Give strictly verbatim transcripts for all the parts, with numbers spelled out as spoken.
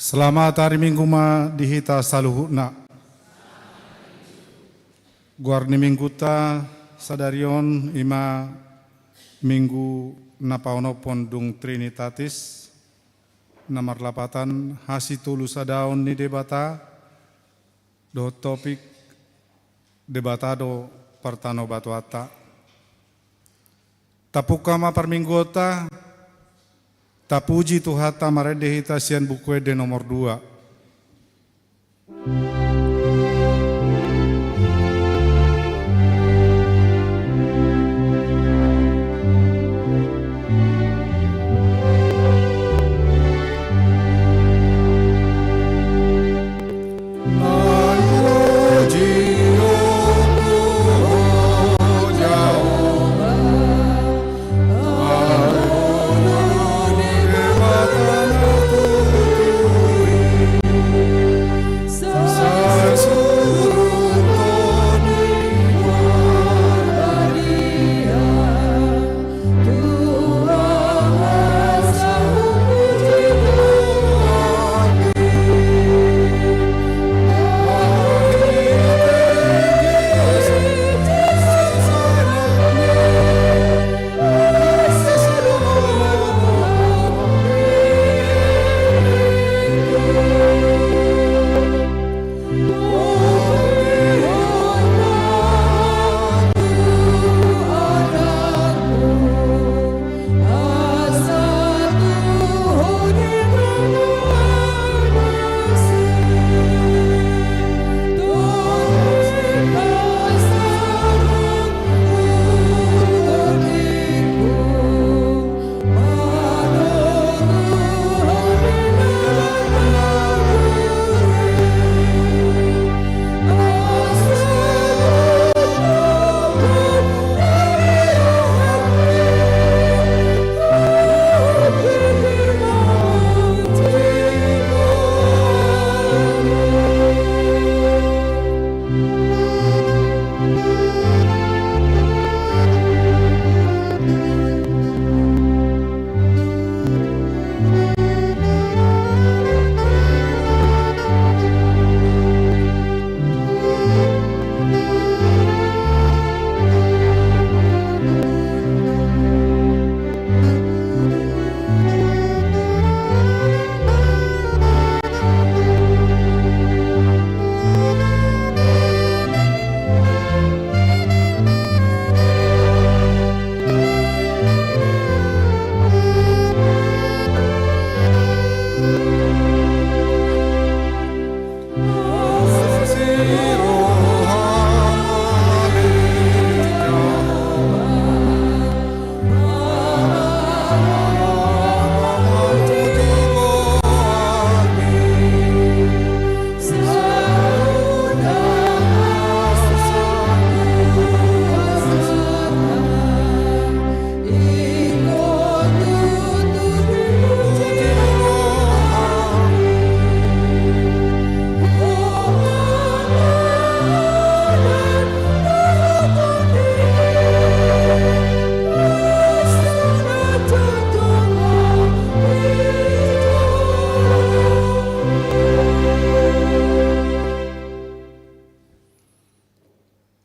Selamat ari Minggu ma di hita saluhutna. Goar ni Mingguta sadari on i ma Minggu na paonomhon dung Trinitatis, na marlapatan hasitolusadaon ni Debata, dohot topik Debata do partanobatoanta. Tapungka ma parmingguonta, tapuji Tuhanta marende hita sian Buku Ende nomor dua.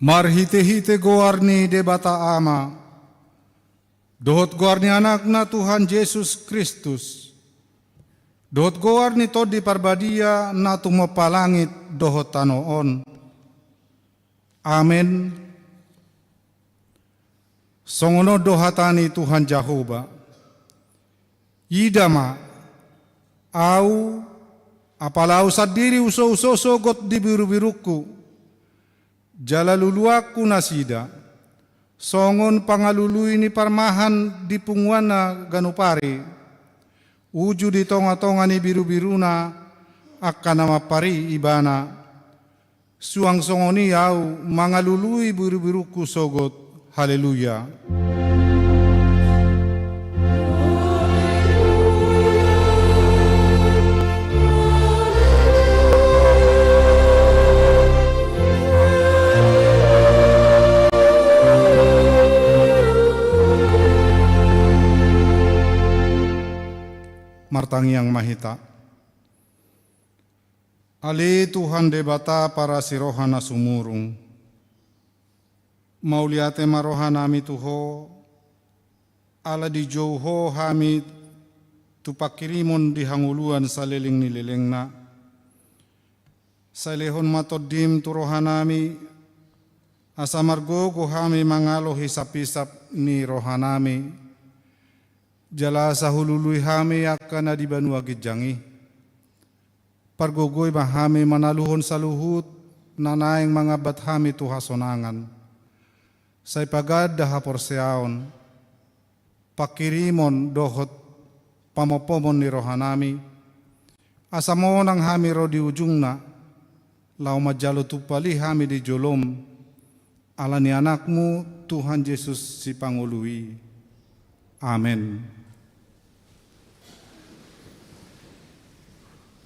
Marhitehite goar ni Debata Ama, dohot goar ni Anakna Tuhan Jesus Kristus, dohot goar ni Tondi Parbadia na tumompa langit dohot tano on. Amen. Songon on do hata ni Tuhan Jahowa: Ida ma, Ahu, apala Ahu sandiri husouso sogot di birubirungku, jala luluanku nasida, songon pangalului ni parmahan di punguanna ganup ari, uju di tongatonga ni birubiruna angka na mampar i ibana. Suang songon i Ahu mangalului birubirungku sogot. Haleluya. Martangiang ma hita. Ale Tuhan Debata parasi roha na sumurung, mauliate ma rohanami tu Ho, ala dijou Ho hami tu pangkirimon di hangoluan saleleng ni lelengna. Sai lehon ma Tondim tu rohanami, asa margogo hami mangalo hisap-hisap ni rohanami, jala asa hulului hami angka na di banua ginjang i. Pargogoi ma hami manaluhon saluhut na naeng mangambat hami tu hasonangan. Sai paganda haporseaon, pangkirimon dohot pamompomon ni rohanami, asa monang hami ro di ujungna, laho manjalo tumpal i hami di jolom, ala ni Anakmu Tuhan Jesus Sipangolu i. Amen.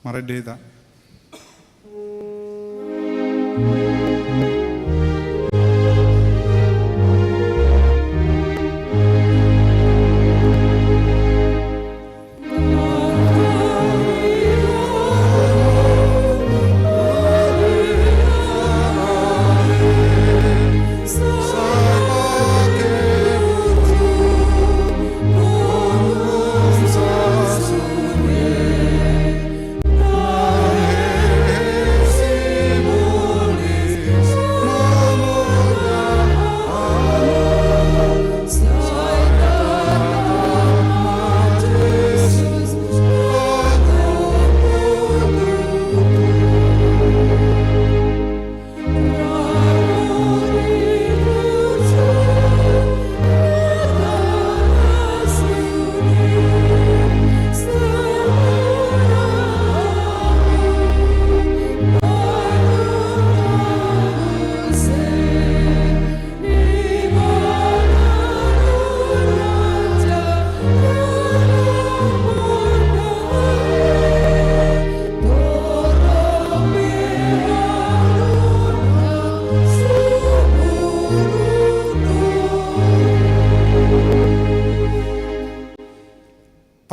Marende hita.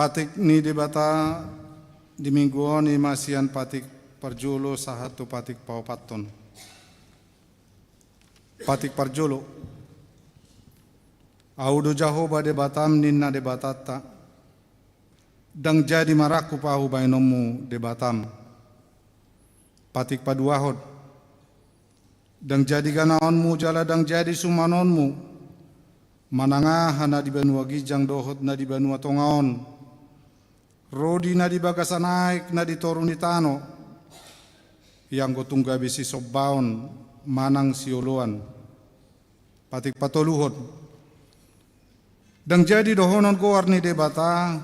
Patik ni Debata di minggu on i ma sian patik parjolo sahat tu patik paopathon. Patik parjolo. Ahu do Jahowa Debatam, ninna Debatanta. Ndang jadi marangkup ahu baenonmu Debatam. Patik paduahon. Ndang jadi ganaonmu jala ndang jadi sumanonmu manang aha na di banua ginjang dohot na di banua tonga on, ro di na di bagasan aek na di toru ni tano, ianggo tung gabe sisombaon manang sioloan. Patik patoluhon. Ndang jadi dohonon goar ni Debata,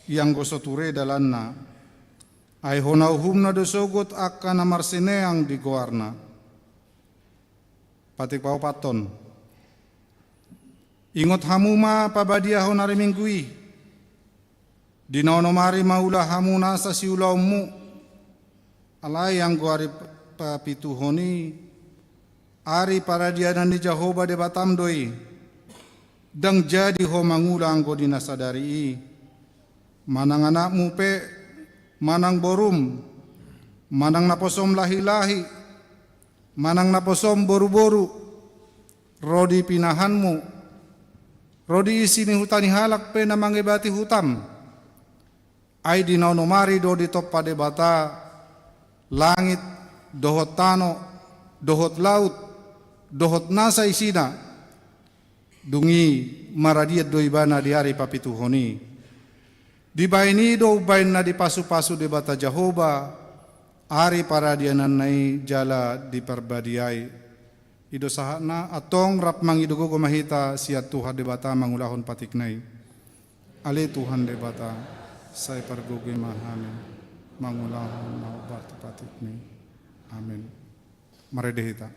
ianggo so ture dalanna. Ai hona uhumna do sogot angka na marsineang di goarna. Patik paopathon. Ingot hamu ma pabadiahon ari Minggu i. Di na onom ari mangula hamu nasa siulaonmu. Alai anggo ari papituhon i, ari paradianan ni Jahowa Debatam do i. Ndang jadi ho mangula anggo di na sadari i. Manang anakmu pe, manang borum, manang naposom lahi-lahi, manang naposom boru-boru, ro di pinahanmu, ro di isi ni huta ni halak pe na mangebati hutam. Ai di na onom ari do ditompa Debata langit, dohot tano, dohot laut, dohot nasa isina. Dung i maradian do ibana di ari papituhon i. Dibaen i do umbaen na dipasu-pasu Debata Jahowa ari paradiananna i jala diparbadiai. I do sahatna, antong rap mangido gogo ma hita sian Tuhan Debata mangulahon patikna i. Ale Tuhan Debata, sai pargogoi ma hami mangulahon na hombar tu patikmi. Amen. Marende hita.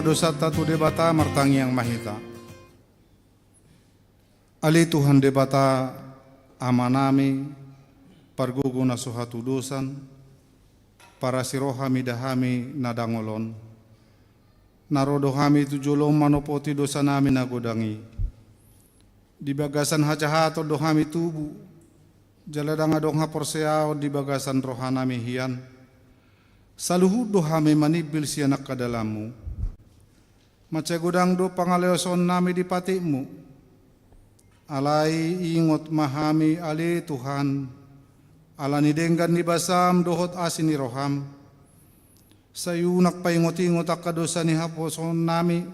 Dosanta tu Debata, martangiang ma hita. Ale Tuhan Debata, Amanami, pargogo na so hatudosan, parasi roha mida hami na dangol on. Na ro do hami tu jolom manopoti dosanami na godang i. Di bagasan hajahaton do hami tubu, jala ndang adong haporseaon di bagasan rohanami hian. Saluhut do hami manimbil sian angka dalanmu. Mansai godang do pangalaosonnami di patikmu. Alai ingot ma hami ale Tuhan, ala ni denggan ni basam dohot asi ni roham. Sai unang paingot-ingot angka dosa ni haporseaonnami,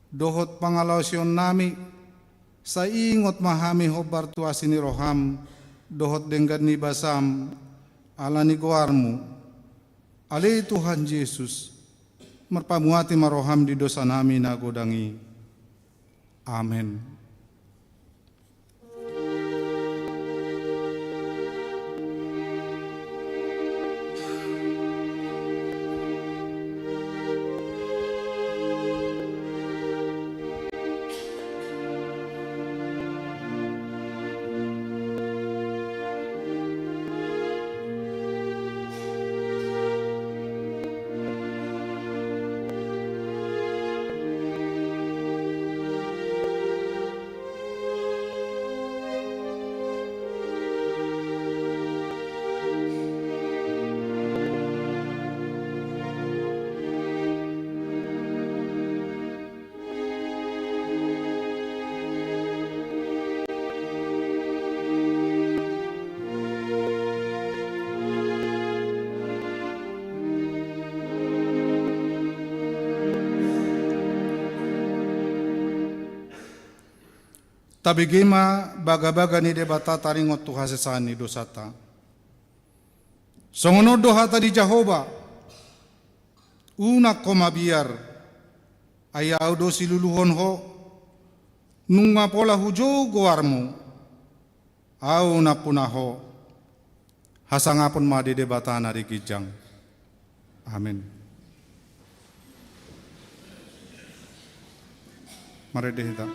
dohot pangalaosionnami, sai ingot ma hami hombar tu asi ni roham, dohot denggan ni basam, ala ni goarmu. Ale Tuhan Jesus, marpamuati ma roham di dosanami na godang i. Amen. Tabege ma bagabaga ni Debata taringot tu hasesaan ni dosanta. Songon on do hata ni Jahowa: Unang ho mabiar, ai Ahu do siluluhon ho. Nunga pola hujou goarmu, Ahu nampuna ho. Hasangapon ma di Debata na di ginjang. Amen. Marende hita.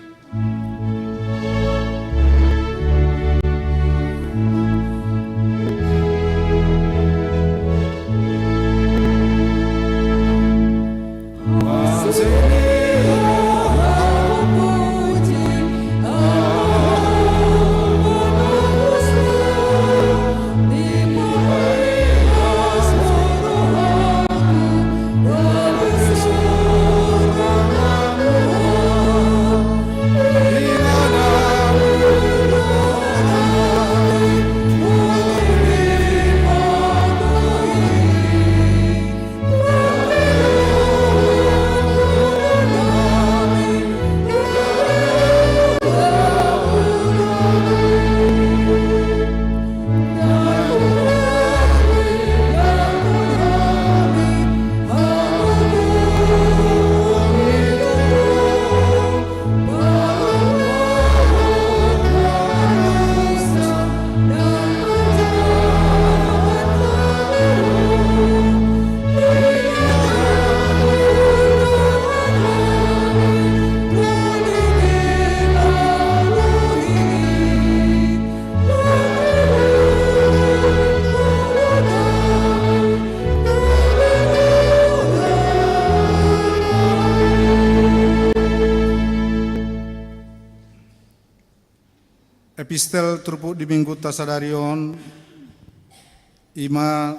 Epistel turpuk di minggunta sadari on, i ma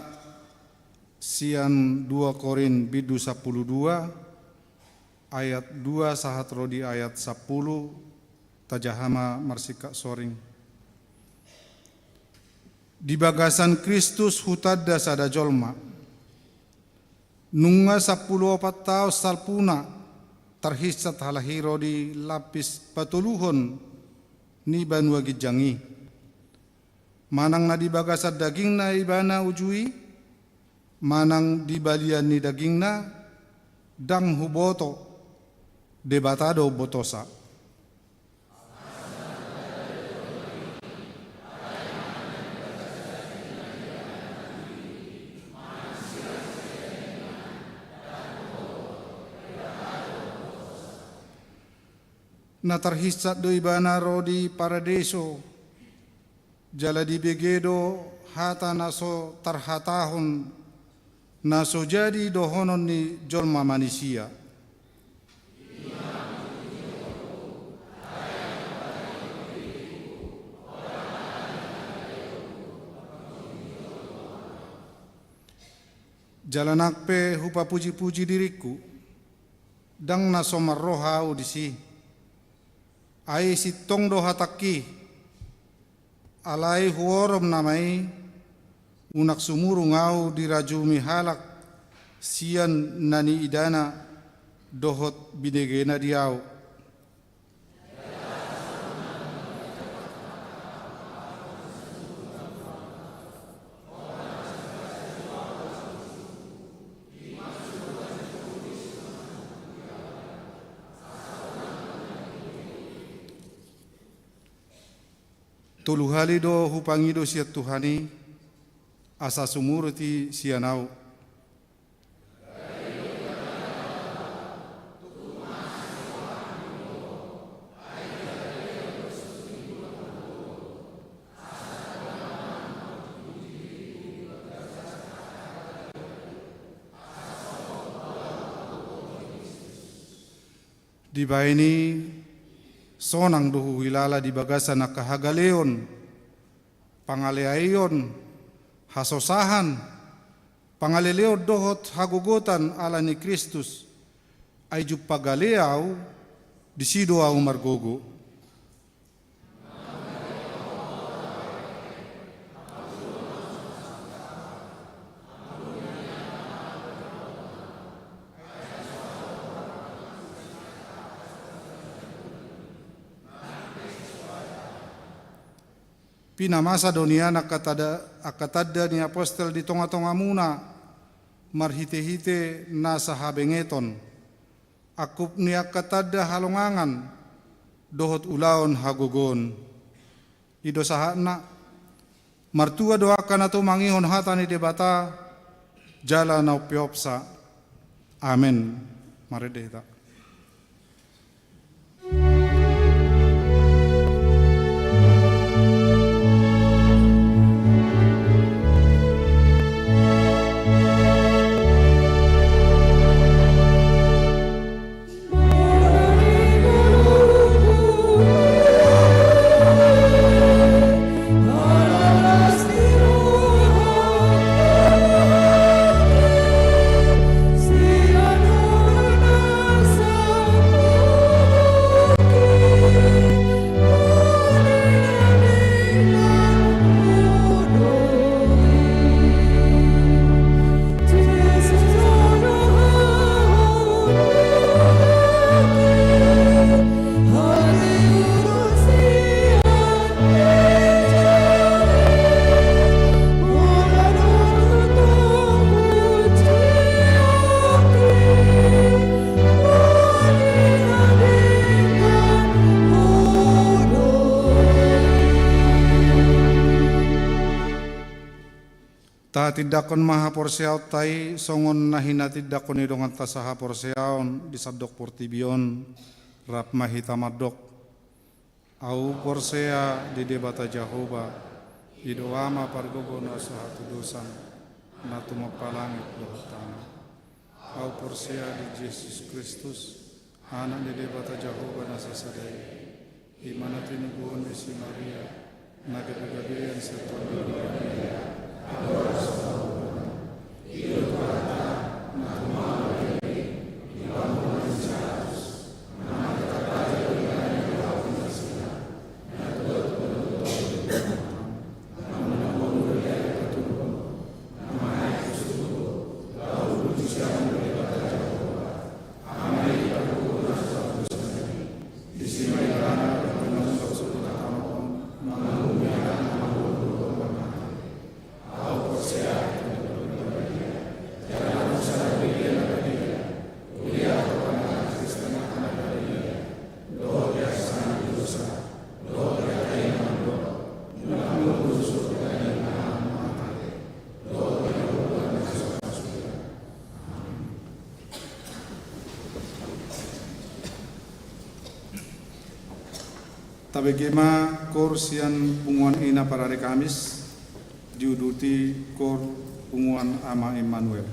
sian dua Korint bindu sampulu dua, ayat dua sahat ro di ayat sampulu. Tajaha ma marsingkat soring. Di bagasan Kristus hutanda sada jolma. Nunga sampulu opat taon salpuna tarhinsat halak i ro di lapis patoluhon ni banua ginjang i. Manang na di bagasan dagingna ibana uju i, manang di balian ni dagingna, ndang huboto, Debata do umbotosa. Na tarhinsat do ibana ro di Paradeiso, jala dibege do hata na so tarhatahon, na so jadi dohonon ni jolma manisia. Jala nang pe hupapuji-puji diringku, ndang na so marroha ahu disi. Ai sintong do hatangki, alai huorom nama i, unang sumurung ahu dirajumi halak sian na niidana dohot binegena di ahu. Tolu hali do hupangido sian Tuhan i, asa sumurut i sian ahu. Dibahen i sonang do huhilala di bagasan angka hagaleon, pangaleaion, hasosahan, pangaleleon dohot hagogotan ala ni Kristus, ai jumpang gale ahu, disi do ahu margogo. Pinamasa do nian angka tanda, angka tanda ni apostel di tonga-tongamuna, marhite-hite nasa habengeton, angkup ni angka tanda halongangan dohot ulaon hagogoon. I do sahatna. Martua do angka na tumangihon hata ni Debata jala na umpeopsa. Amen. Marende hita. Tatindangkon ma haporseaonta i songon na hinatindangkon ni donganta sahaporseaon di sandok portibi on. Rap ma hita mandok. Ahu porsea di Debata Jahowa, i do Ama pargogo na so hatudosan, na tumompa langit dohot tano. Ahu porsea di Jesus Kristus, Anak ni Debata Jahowa na sasada i, i ma na tinubuhon ni si Maria, na gabe-gabean sian Tondi Maria, Tabege ma koor sian punguan ina parari Kamis, diuduti koor punguan Ama Immanuel.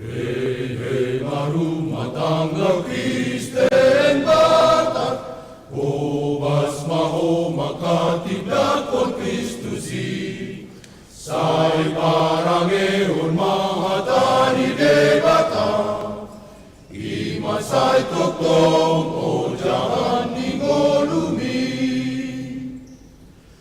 Hei, hei ma rumah tangga Kristen Batak, hobas ma ho manghatindanghon Kristus i. Sai parangehon ma hata ni Debata. Sai tongtong ojahan ni ngolumi.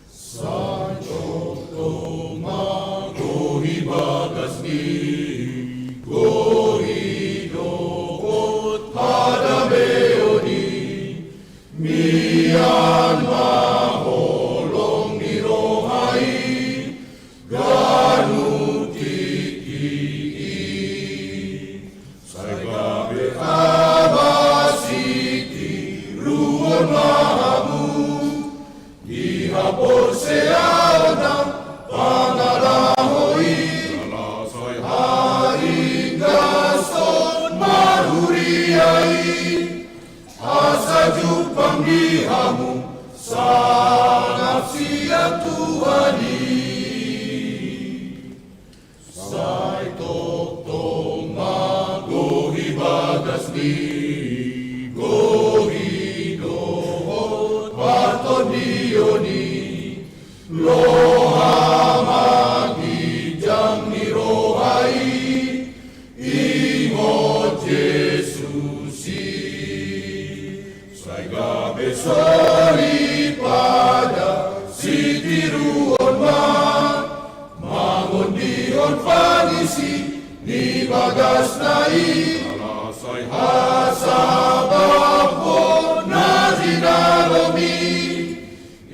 Sai tongtong magohi bagas ni gohi dohot hadameon i. Mian ma holong ni roha i ganup tingki i. Sai gabe haba sitiruon ma hamu di haporseaon na pangalaho i. Ala sai hainggashon ma huria i, asa jumpang di hamu sangap sian Tuhan i. Sai tongtong magohi bagas ni gohi dohot partondion i. Loha ma ginjang ni roha i, ingot Jesus i. Sai gabe solipada sitiruon ma, mangondihon pangisi ni bagasna i. Ala sai hasabamhon na jinalo mi,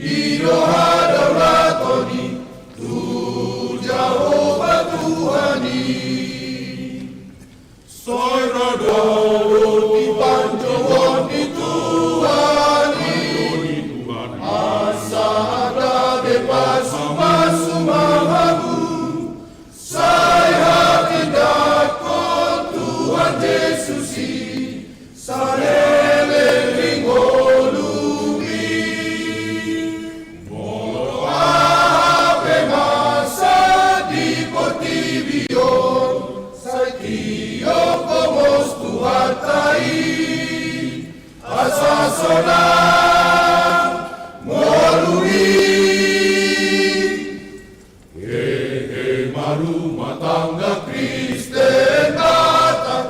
i do hadaulaton i tu Jahowa Tuhan i. Sai rade do di panjouon ni Tuhan i, asa gabe pasupasu ma hamu. Sai hatindangkon Tuhan Jesus i saleleng ni ngolumi. Molo aha pe masa di portibi on, sai tiop homos Tuhanta i asa sonang ngolumi. Hehe ma rumah tangga Kristen Batak,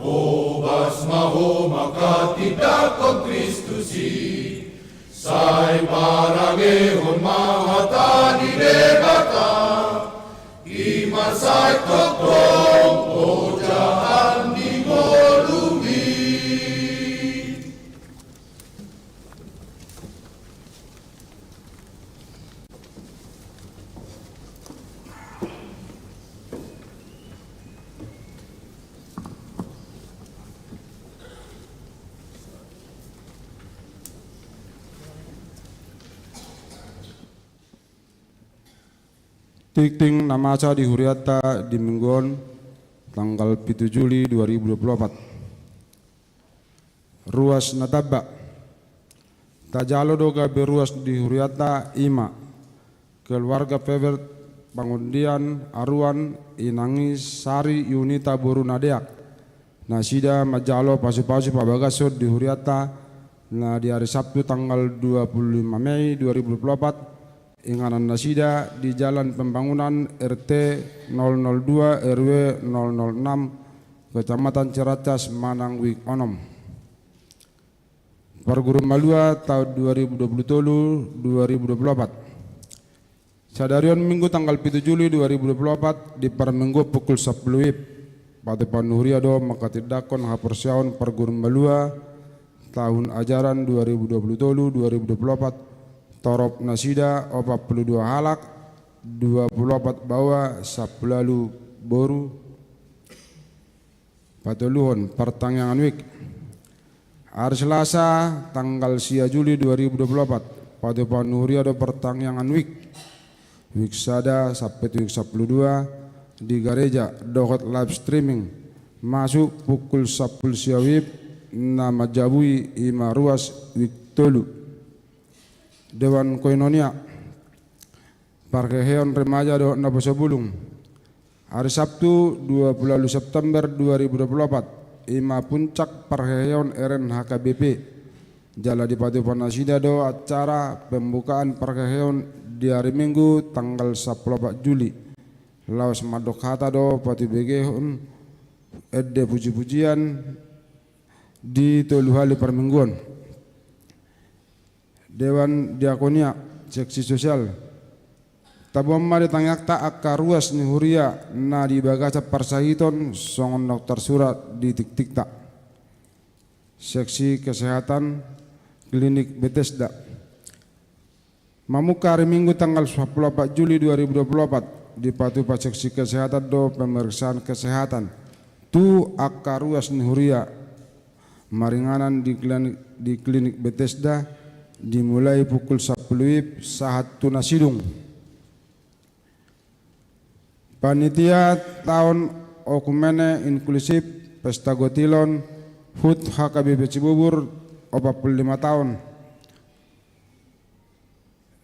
hobas ma ho manghatindangkon Kristus i. Sai parangehon ma hata ni Debata, i ma sai tongtong ojahan ni ngolumi. Tingting na masa di hurianta di Minggu on, tanggal pitu Juli dua ribu dua puluh opat. Ruas na tamba. Tajalo do gabe ruas di hurianta, i ma keluarga Pebert, Pangondian, Aruan, inang i Sari Yunita boru na deak. Nasida manjalo pasupasu pabagashon di hurianta na di ari Sabtu tanggal dua puluh lima Mei dua ribu dua puluh opat, inganan nasida di Jalan Pembangunan, R T nol nol dua, R W nol nol enam, Kecamatan Ciracas, Manang, Wijk onom. Parguru Malua taon dua ribu dua puluh tolu dua ribu dua puluh opat. Sadari on Minggu tanggal pitu Juli dua ribu dua puluh opat, di parmingguon pukul sampulu WIB, patupaon ni huria do manghatindangkon haporseaon parguru Malua tahun ajaran dua ribu dua puluh tolu dua ribu dua puluh opat, torop nasida opat pulu dua halak, dua pulu opat baoa, sampulu ualu boru. Patoluhon, partangiangan wijk. Ari Selasa tanggal sia Juli dua ribu dua puluh opat, patupaon ni huria do partangiangan wijk, wijk sada sampe tu wijk sampulu dua, di gareja dohot live streaming, masuk pukul sampulu sia WIB, na manjabui i ma ruas wijk tolu. Dewan Koinonia. Parheheon remaja dohot naposobulung. Ari Sabtu dua pulu ualu September dua ribu dua puluh opat, i ma puncak parheheon R N H K B P. Jala dipatupa nasida do acara pembukaan parheheon di ari Minggu tanggal sampulu opat Juli. Laos mandok hata do patubegehon ende pujipujian di tolu hali parmingguon. Dewan Diakonia, seksi sosial. Taboan ma di tangiangta angka ruas ni huria na di bagasan parsahiton songon na tarsurat di tingtingta. Seksi kesehatan, Klinik Betesda. Mamungka ari Minggu tanggal sampulu opat Juli dua ribu dua pulu opat, dipatupa seksi kesehatan do pemeriksaan kesehatan tu angka ruas ni huria maringanan di klinik, di Klinik Betesda, dimulai pukul sampulu WIB sahat tu na sidung. Panitia taon Oekumene Inklusif Pesta Gotilon, hut H K B P Cibubur, opat pulu lima taon.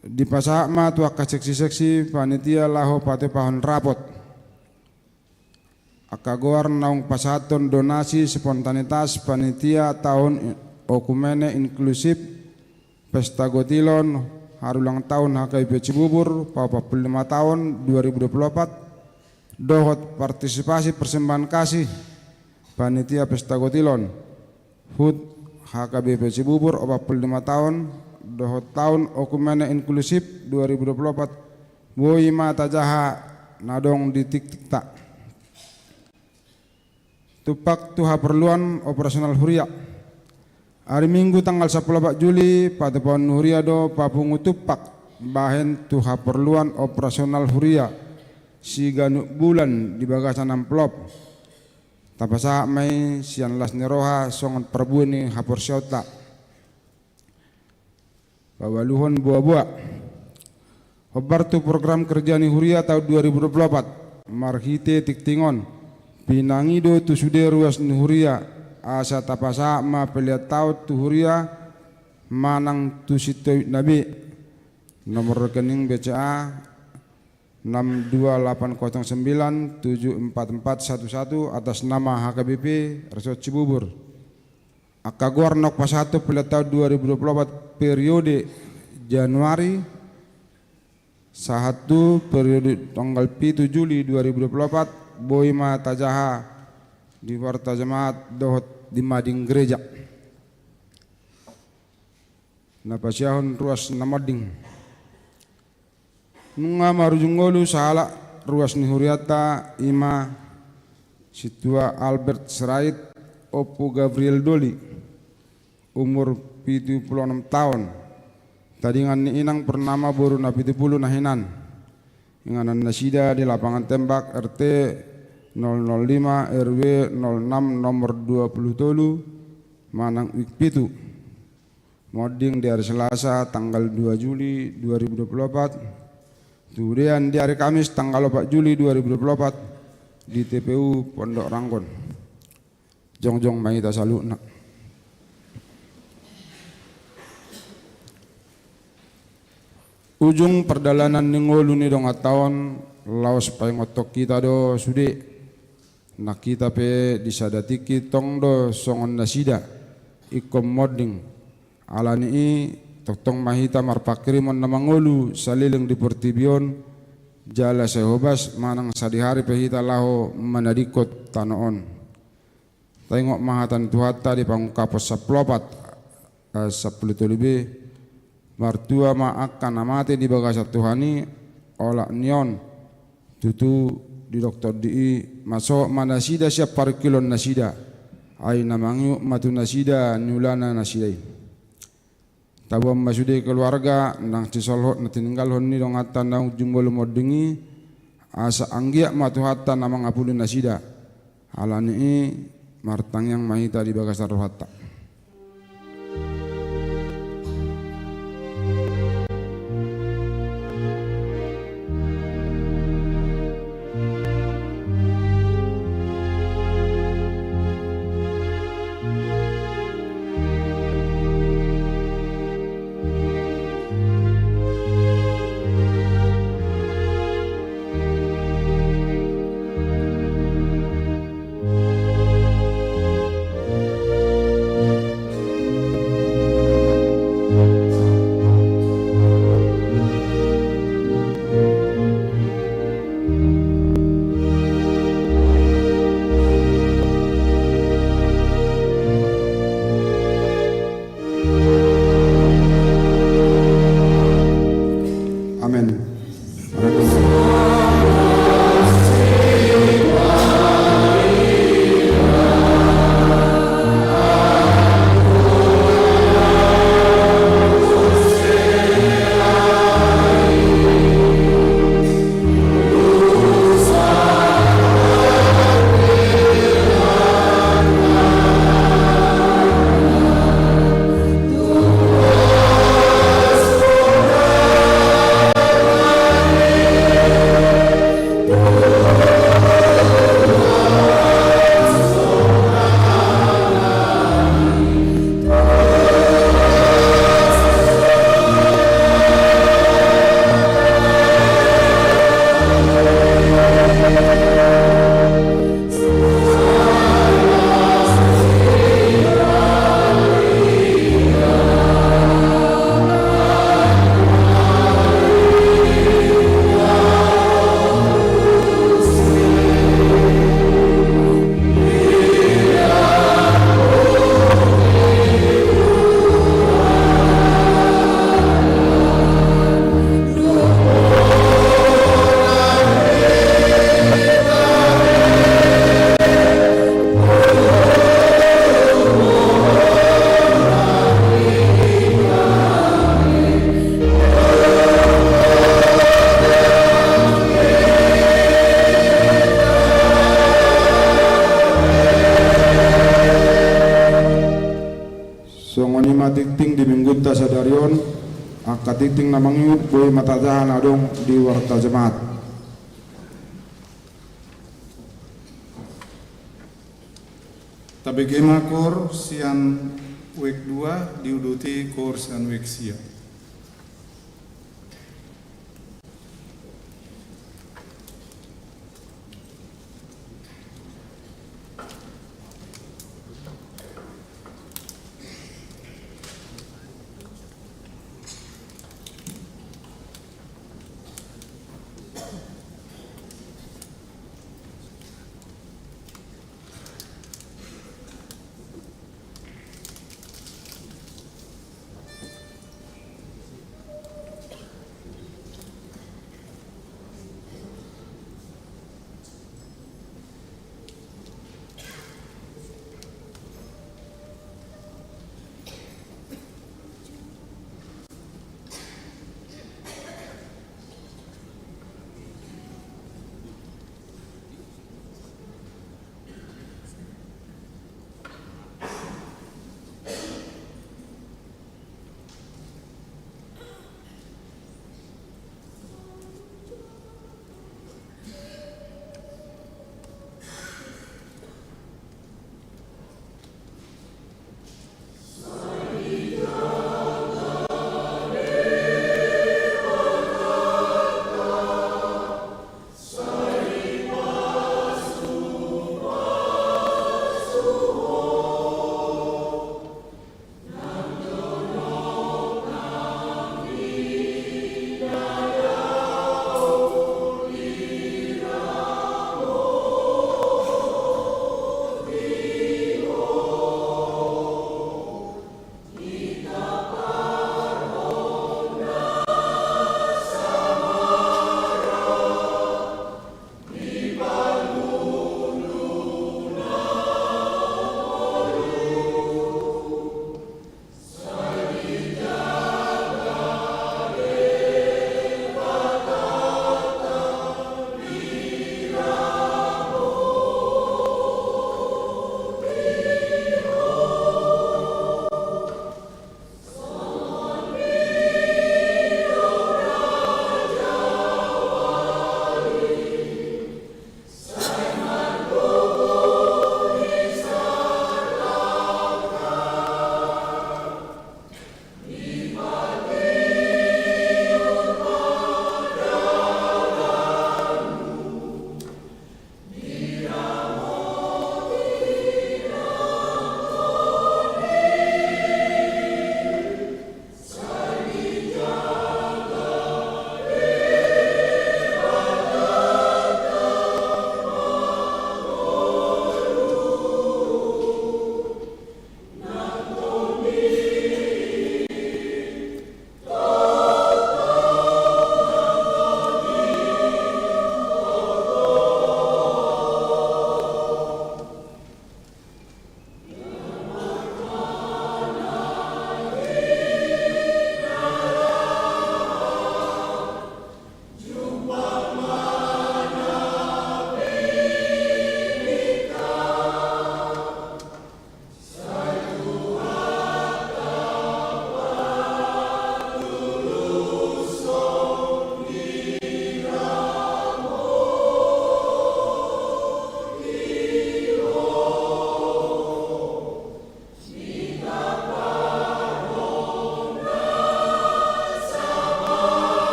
Dipasahat ma tu angka seksi-seksi panitia laho patupahon rapot. Angka goar naung pasahathon donasi spontanitas panitia taon Oekumene Inklusif Pesta Gotilon, harulang taon H K B P Cibubur, paopat pulu lima taon dua ribu dua pulu opat, dohot partisipasi persembahan kasih panitia Pesta Gotilon, hut H K B P Cibubur, opat pulu lima taon, dohot taon Oekumene Inklusif dua ribu dua pulu opat, boi ma tajaha na adong di tingtingta. Tumpak tu haporluan operasional huria. Ari Minggu tanggal sampulu opat Juli, patupaon ni huria do papungu tumpak bahen tu haporluan operasional huria siganup bulan di bagasan amplop. Tapasahat ma i sian las ni roha songon parbue ni haporseaonta. Paualuhon boaboa. Hombar tu program kerja ni huria taon dua ribu dua pulu opat, marhite tingting on, pinangido tu sude ruas ni huria, asa tapasahat ma pelean taon tu huria manang tu sintobitna be. Nomor rekening B C A enam dua delapan kosong sembilan tujuh empat empat satu satu atas nama H K B P Resort Cibubur. Angka goar naung pasahathon pelean taon dua ribu dua pulu opat periode Januari sahat tu periode tanggal pitu Juli dua ribu dua pulu opat, boi ma tajaha di Warta Jemaat dohot di mading gereja. Na pasiahon ruas na monding. Nunga marujung ngolu sahalak ruas ni hurianta, i ma Sintua Albert Sirait, Ompu Gabriel Doli, umur pitu pulu onom taon, tadingan ni inang bernama boru Napitupulu na hinan. Inganan nasida di Lapangan Tembak, R T nol nol lima, R W nol enam, nomor dua pulu tolu, manang wik pitu. Monding di ari Selasa tanggal dua Juli dua ribu dua pulu opat, tudean di ari Kamis tanggal opat Juli dua ribu dua pulu opat, di T P U Pondok Ranggon. Jongjong ma hita saluhutna. Ujung pardalanan ni ngolu ni donganta on, laos paingothon hita do sude. Nang hita pe di sada tingki tong do songon nasida, ingkon monding. Ala ni i, tongtong ma hita marpanghirimon na mangolu saleleng di portibi on, jala sai hobas manang sadihari pe hita laho manadingkon tano on. Taingot ma hata ni Tuhanta di Pangungkapon sampulu opat, eh, sampulu tolu be, martua ma angka na mate di bagasan Tuhan i, olat ni on, tutu didok Tondi i, mansohot ma nasida sian parungkilon nasida, ai na mangihut ma tu nasida niulana nasida i. Taboan ma sude keluarga nang sisolhot na tininggalhon ni donganta naung jumolo monding i, asa anggiat ma Tuhanta na mangapuli nasida. Ala ni i, martangiang ma hita di bagasan rohanta. Angka tingting na mangihut boi ma tajaha na adong di Warta Jamaat. Tabege ma koor sian wijk dua diuduti koor sian wijk sia.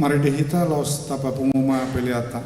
Marende hita laos tapapungu ma peleanta.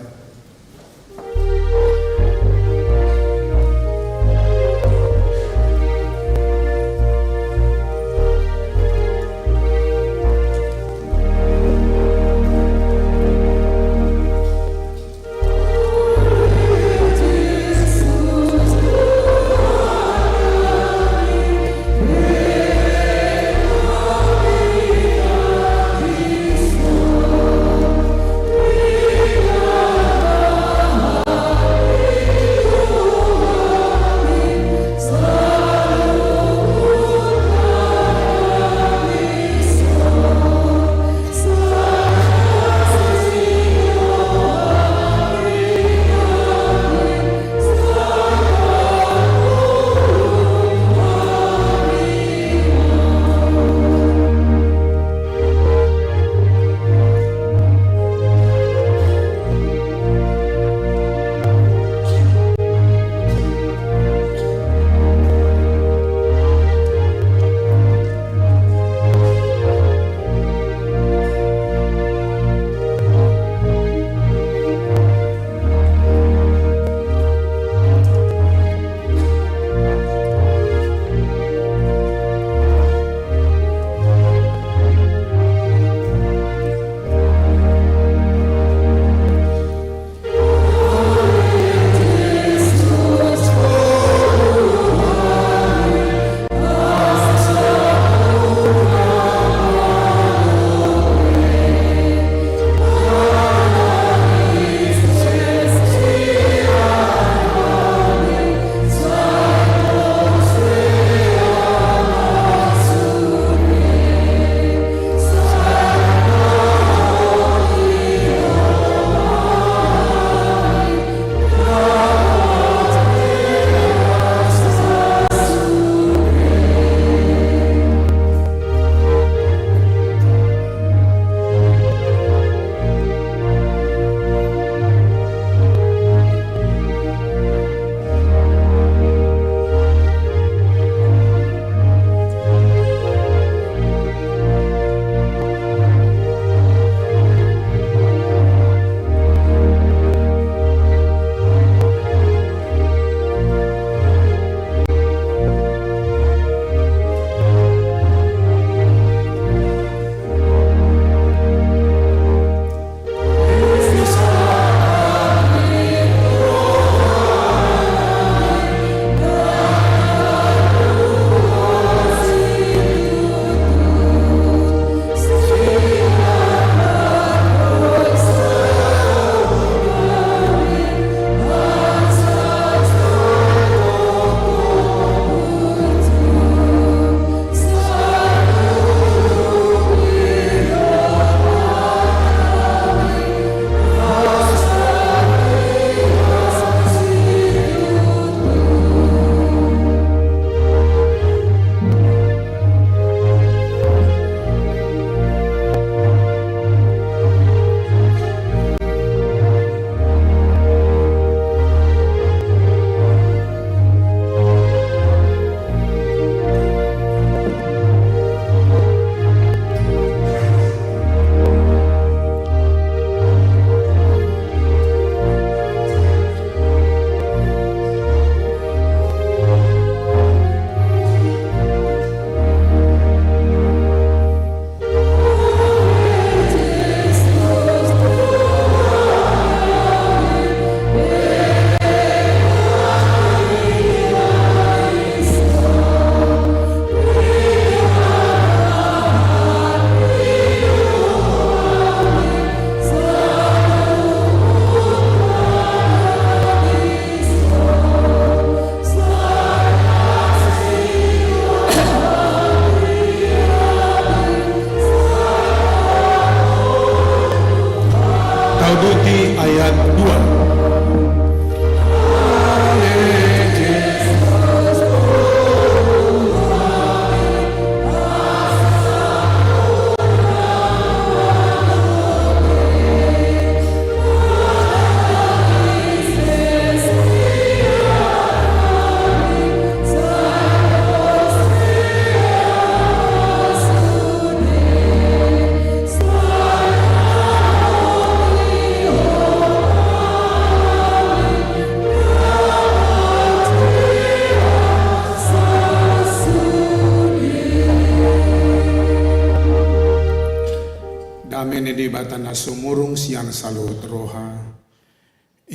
Dame ni Debata na sumurung sian saluhut roha,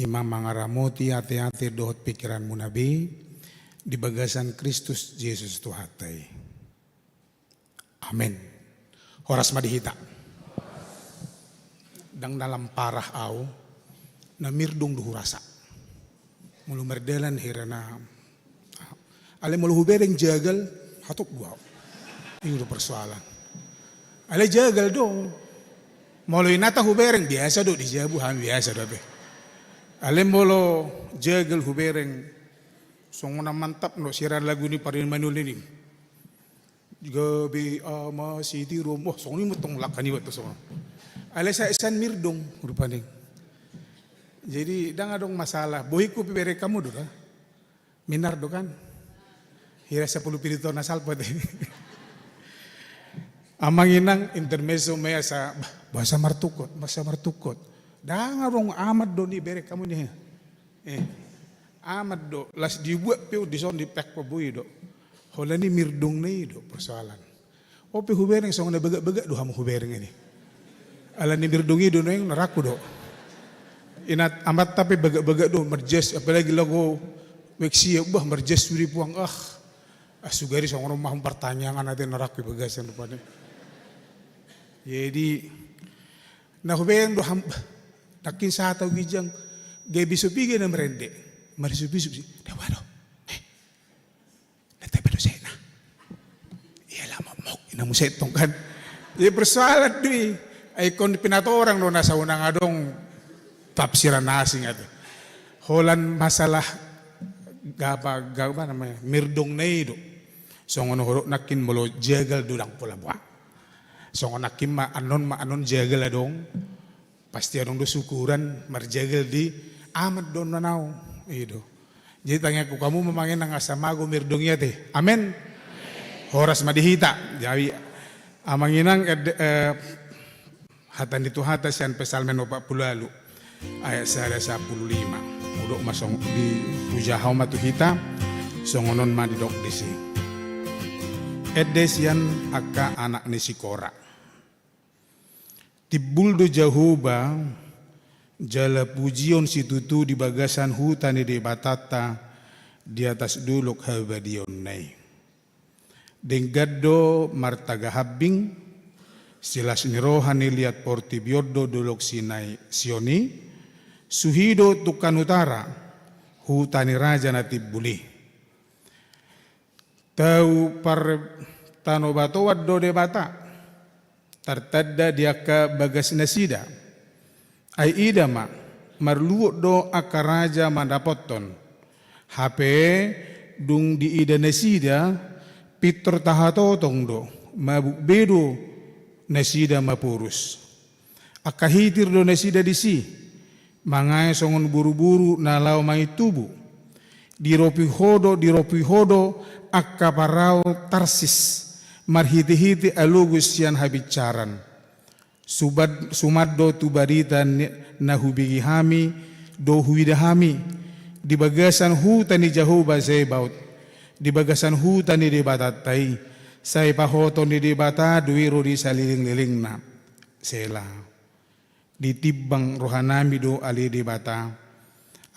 i ma mangaramoti ateate dohot pingkiranmuna be di bagasan Kristus Jesus Tuhanta i. Amen. Horas ma di hita. Ndang na lam parah au, na mirdong do hurasa. Molo mardalan hira na, alai molo hubereng jagal, hatop do au. I do persoalan. Alai jagal do. Molo inanta hubereng, biasa do di jabu, hami biasa do be. Alai molo jagal hubereng, songon na mantap do siaran lagu ni Pardede Manuli ni. Gabe ama sitiruon, wah, songon i ma tong langka niba tu songon. Alai sai sian mirdong rupani. Jadi ndang adong masalah. Bohingku pe bereng hamu do da. Minar do kan. Hira sampulu pitu taon na salpu ate. Amang inang, intermezzo ma i asa, bah, bahasa martungkot, bahasa martungkot. Ndang adong, aman do ni bereng hamu ni. Eh, aman do, las dibuat pe dison di pek paboi do. Holan i mirdong na i do persoalan. Au pe hubereng songon na bagak-bagak do hamu hubereng i. Alani mirdong i do nuaeng na rangku do. Inanta amanta pe bagak-bagak do, marjas, apalagi lagu weksia, bah, marjas suri puang, ah. Ah, sugari songon on ma hamu partangiangan ate na rangku i bagasan rupani. Jadi, na hubereng do hamu, nangkin sahat au ginjang, gabe so piga na marende, marisup-isup si, deba do. Eh, na tamba do sena. Ia lama mok, ina muse tong kan. Jadi persoalan do i, ai ingkon pinatorang do na saunang adong tafsiran asing ate. Holan masalah gapa, gapa namanya, mirdong na i do. Songon hudok nangkin molo jagal do ndang pola boha. Songon nangkin ma annon, ma annon jagal adong. Pasti adong do syukuran marjagal di aman do na nau. I do. Jadi tangiangku hamu ma amang inang asa mago mirdong i ate. Amen. Horas ma di hita. Jadi amang inang, eh, hata ni Tuhanta sian Psalmen opat pulu ualu ayat sada sampulu lima. Hudok ma songon i, dipuja hamu ma tu hita, songon on ma didok disi. Ende sian angka anak ni si Kora. Timbul do Jahowa jala pujion situtu di bagasan huta ni Debatanta di atas dolok habadiaonna i. Denggan do martaga hambing, silas ni roha ni liat portibi on do dolok Sinai, Sion i, suhi do tungkan utara, huta ni raja na timbul i. Tau partanobatoan do Debata, tartanda di angka bagas nasida. Ai ida ma, marluot do angka raja mandapothon. Hape dung diida nasida, pintor tahatotong do, mabuk be do nasida maporus. Angka hitir do nasida disi, mangae songon boruboru na laho mangintubu. Diropi ho do, diropi ho do angka parau Tarsis, marhitehite alogo sian habinsaran. Suman, suman do tu barita ni, na hubege hami, do huida hami, di bagasan huta ni Jahowa Zebaot, di bagasan huta ni Debatanta i, sai pahoton ni Debata do i ro di salelenglelengna. Sela. Ditimbang rohanami do ale Debata,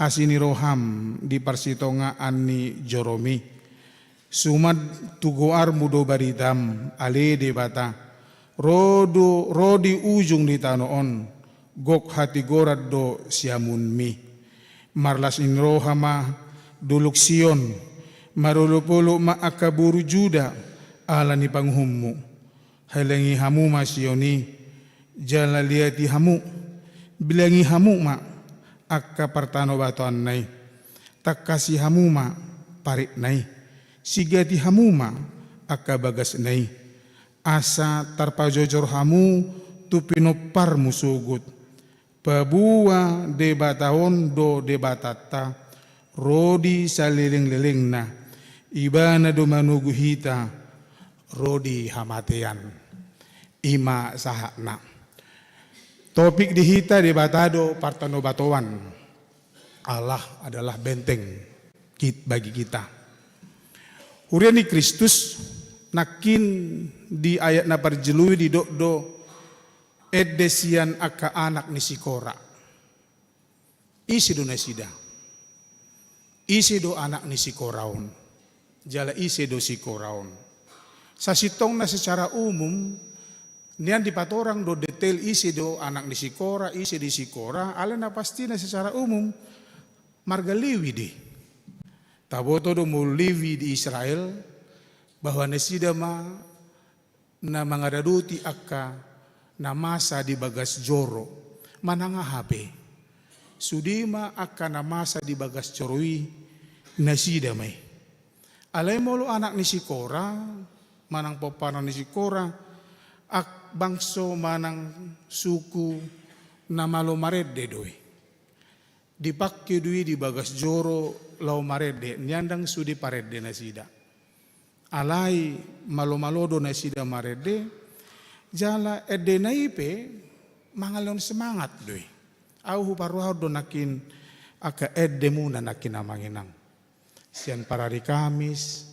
asi ni roham di parsitongaan ni joromi. Suman tu goarmu do baritam, ale Debata, ro do, ro di ujung ni tano on, gok hatigoran do siamunmi. Marlas ni roha ma dolok Sion, marolopolop ma angka boru Juda, ala ni panguhummu. Halangi hamu ma Sion i, jala liati hamu, bilangi hamu ma angka partanobatoanna i, tangkasi hamu ma paritna i, sigati hamu ma angka bagasna i, asa tarpajojor hamu tu pinomparmu sogot. Paboa Debata on do Debatanta, ro di salelenglelengna, Ibana do manogu hita, ro di hamatean. I ma sahatna. Topik di hita Debata do partanobatoan. Allah adalah benteng kit-, bagi kita. Huria ni Kristus, nangkin di ayat na parjolo i didok do, Ende sian angka anak ni si Kora. Ise do nasida? Ise do anak ni si Kora on? Jala ise do si Kora on? Sasintongna secara umum, nian dipatorang do detail ise do anak ni si Kora, ise di si Kora, alai na pastina secara umum, marga Lewi do i. Taboto do molo Lewi di Israel, bahwa nasida ma na mangaradoti angka na masa di bagas joro, manang aha pe. Sude ma angka na masa di bagas joro i, nasida ma i. Alai molo anak ni si Kora, manang pomparan ni si Kora, ak-, bangso manang suku na malo marende do i. Dipangke do i di bagas joro laho marende, nian ndang sude parende nasida. Alai malo-malo do nasida marende, jala endena i pe mangalehon semangat do i. Au huparrohahon do nangkin angka endemuna nangkin amang inang. Sian parari Kamis,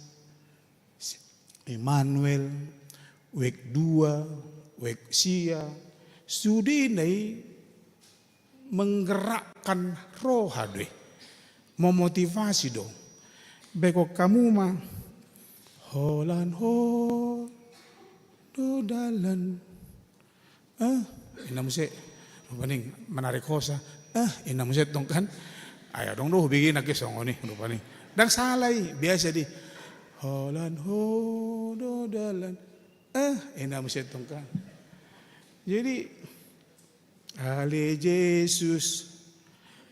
Immanuel, wijk dua, wijk sia, sudena i menggerakkan roha do i, memotivasi do. Baen hamu ma, holan ho do dalan. Eh, inna muse. Rupani menarik hosa. Eh, inna muse tong kan. Ai adong do hubege nangkin songon i rupani. Ndang sala i, biasa do i. Holan ho do dalan. Eh, inna muse tong kan. Jadi, ale Jesus.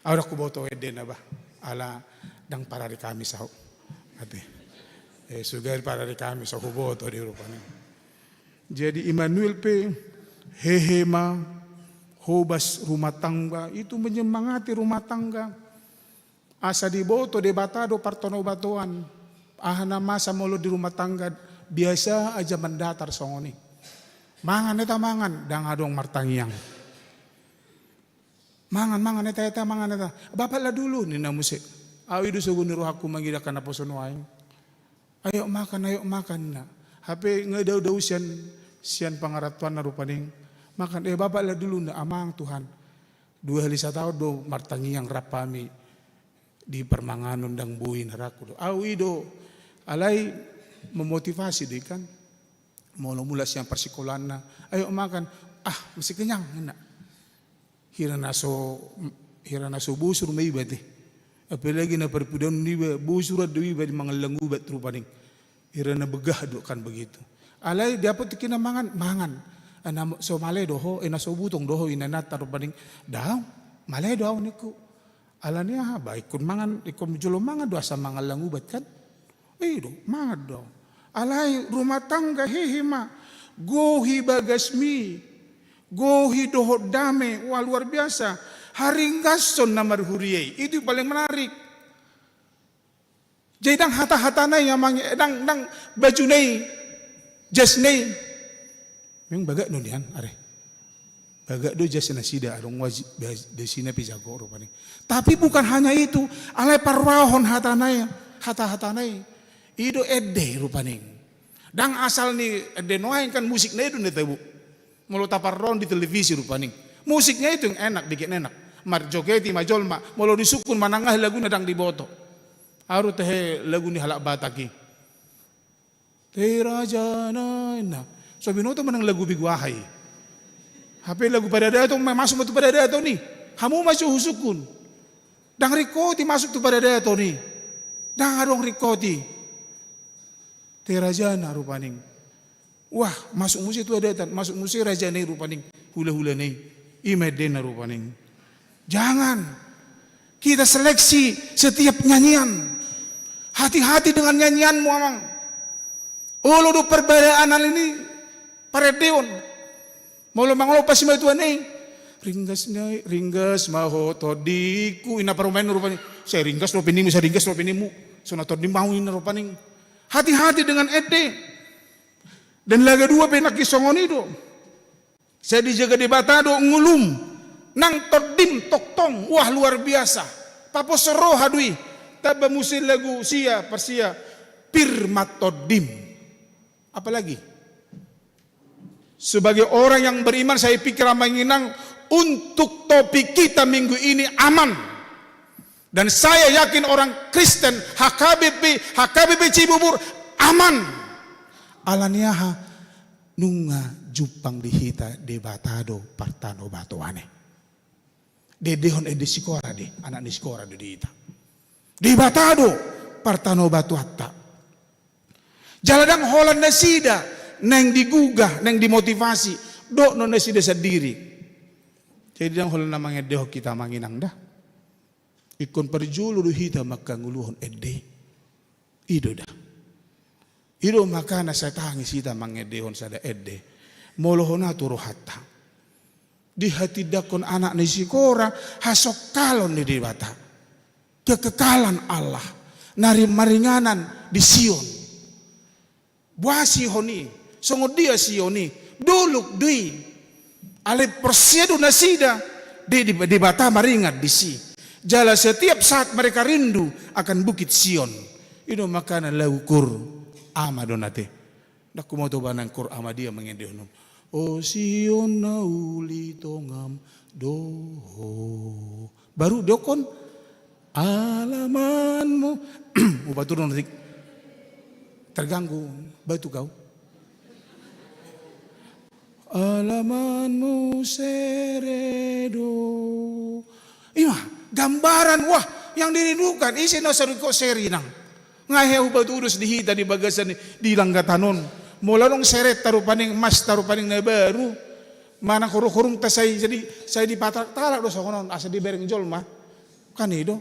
Au ndang huboto endena bah. Ala ndang parari Kamis au. Ate. Eh, suga parari Kamis au huboto do i rupani. Jadi Immanuel pe, hehe ma, hobas rumah tangga, itu menyemangati rumah tangga. Asa diboto Debata do partonobatoan. Aha na masa molo di rumah tangga, biasa aja mendatar songon i. Mangan hita mangan, ndang adong martangiang. Mangan, mangan hita, hita mangan hita. Bapak la dulu, ninna muse. Au i do sogo ni rohangku mangida angka naposo nuaeng. Ayo makan, ayo makan, ninna. Hape nga dao-dao sian, sian pangarantoanna rupani. Makan, eh, bapak la dulu, ninna, amang Tuhan. Dua hali sataon do martangiang rap hami di parmanganon, ndang boi ninna rohangku do. Au i do, alai memotivasi do i kan. Molo mulak sian parsikolaanna, ayo makan, ah, masih kenyang, ninna. Hira na so, hira na so bosur ma iba ate. Apalagi na parpudun iba, bosuran do iba di mangallang ubat rupani. Hira na begah do kan begitu. Alai dapot tingki na mangan, mangan. Eh, na so male do ho, eh, na so butong do ho inanta rupani. Daong, male do au ningku. Alani aha, ba ingkon mangan, ingkon jolo mangan do asa mangallang ubat kan. I do, mangan do. Alai rumah tangga hehe ma, gohi bagasmi, gohi dohot dame, wah luar biasa. Haringgason na marhuria i, itu paling menarik. Jadi ndang hata-hatana i amang, eh, ndang, ndang bajuna i, jasna i. Memang bagak do nian, are. Bagak do jas nasida, adong wajib, jas nasida pe jago rupani. Tapi bukan hanya itu, alai parrohahon hatana i, hata-hatana i. I do ende rupani. Ndang asal ni ende nuaeng kan musikna i do na tabo. Molo taparrohahon di televisi rupani. Musiknya itu yang enak, bikin enak. Marjogeti ma jolma, molo disungkun manang aha laguna ndang diboto. Aru tahe lagu ni halak Batak i. Te rajana, ninna. So binoto manang lagu begu aha i. Hape lagu paradaton, ma-, masuk ma tu paradaton i. Hamu ma so husungkun. Ndang ringkot i masuk tu paradaton i. Ndang adong ringkot i. Te rajana rupani. Wah, masuk muse tu adatan, masuk muse rajana i rupani. Hula-hulana i. I ma endena rupani. Jangan. Kita seleksi setiap nyanyian. Hati-hati dengan nyanyianmu, amang. Olo do parbadaan na i parendeon. Molo mangalopas simatua na i. Ringgas na i, ringgas ma ho tondingku. Inna parumaenna rupani. Sai ringgas dope ninmu, sai ringgas dope ninmu. So na tondingmu au ninna rupani. Hati-hati dengan ende. Dan laga dua pe nangkin songon i do. Sai dijaga Debata do ngolum, nang tondim tongtong, wah, luar biasa. Paposo roha do i, tamba muse lagu sia, parsia, pir ma tondim. Apalagi? Sebagai orang yang beriman, saya pikir amang inang, untuk topik kita minggu ini aman. Dan saya yakin orang Kristen, H K B P, H K B P Cibubur, aman. Alani aha? Nunga jumpang di hita Debata do partanobatoan i. Diendehon ende si Kora do i, anak ni si Kora do di hita. Debata do partanobatoanta. Jala ndang holan nasida naeng digugah, naeng dimotivasi, dohot nasida sandiri. Jadi ndang holan na mangendehon hita amang inang da. Ingkon parjolo do hita mangkangoluhon ende. I do da. I do makana sai tangis hita mangendehon sada ende. Molo hona tu rohanta. Dihatindangkon anak ni si Kora hasongkalon ni Debata. Kekekalan Allah. Na ri-, maringanan di Sion. Boha Sion i, songon dia Sion i, dolok do i. Alai porsea do nasida, di, di, Debata maringan disi. Jala setiap saat mereka rindu akan Bukit Sion. I do makana lagu Kur Ama do na te. Ndang huboto bahenon Kur Ama dia mangendehon on. O Sion na uli tongam do ho. Baru didok on alamanmu. Hupaturhon otik. Terganggu batu kau. Alamanmu sere do. Ima gambaran, wah, yang dirindukan. Ise na sering kok sere inang. Nga hea hupatudos di hita di bagasan i, di langgatan on. Molo adong serenta rupani, emasta rupani na baru. Manang horunghorungta sai, jadi sai dipatalak-talak do songon on, asa dibereng jolma. Kan i do.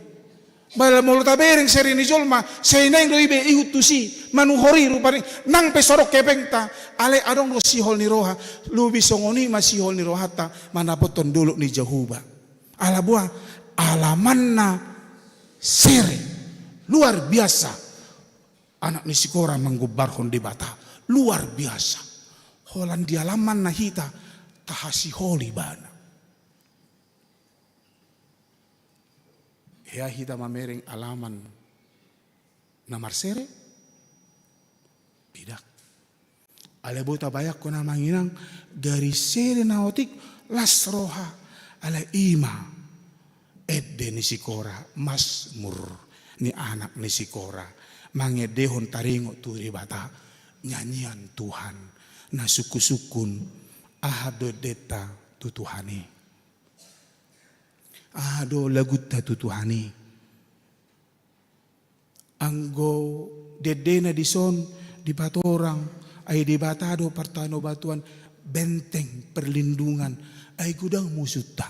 Bala molo tabereng sere ni jolma, sai naeng do iba ihut tusi, manuhor i rupani, nang pe so adong hepengta, alai adong do sihol ni roha, lobi songon i ma sihol ni rohanta, mandapothon dolok ni Jahowa. Ala boha, alamanna sere, luar biasa. Anak ni si Kora manggombarhon Debata, luar biasa. Holan di alamanna hita, tahasihol ibana. Hea hita mamereng alaman na marsere? Tidak. Alai boi tabayangkon amang inang, gari sere na otik las roha, alai ima ende ni si Kora, Masmur ni anak ni si Kora, mangendehon taringot tu Debata, nyanyian Tuhan, na sungkunsungkun, aha do endenta tu Tuhan i. Aha do lagunta tu Tuhan i. Anggo di endena dison dipatorang, ai Debata do partanobatoan, benteng perlindungan, ai godang musunta.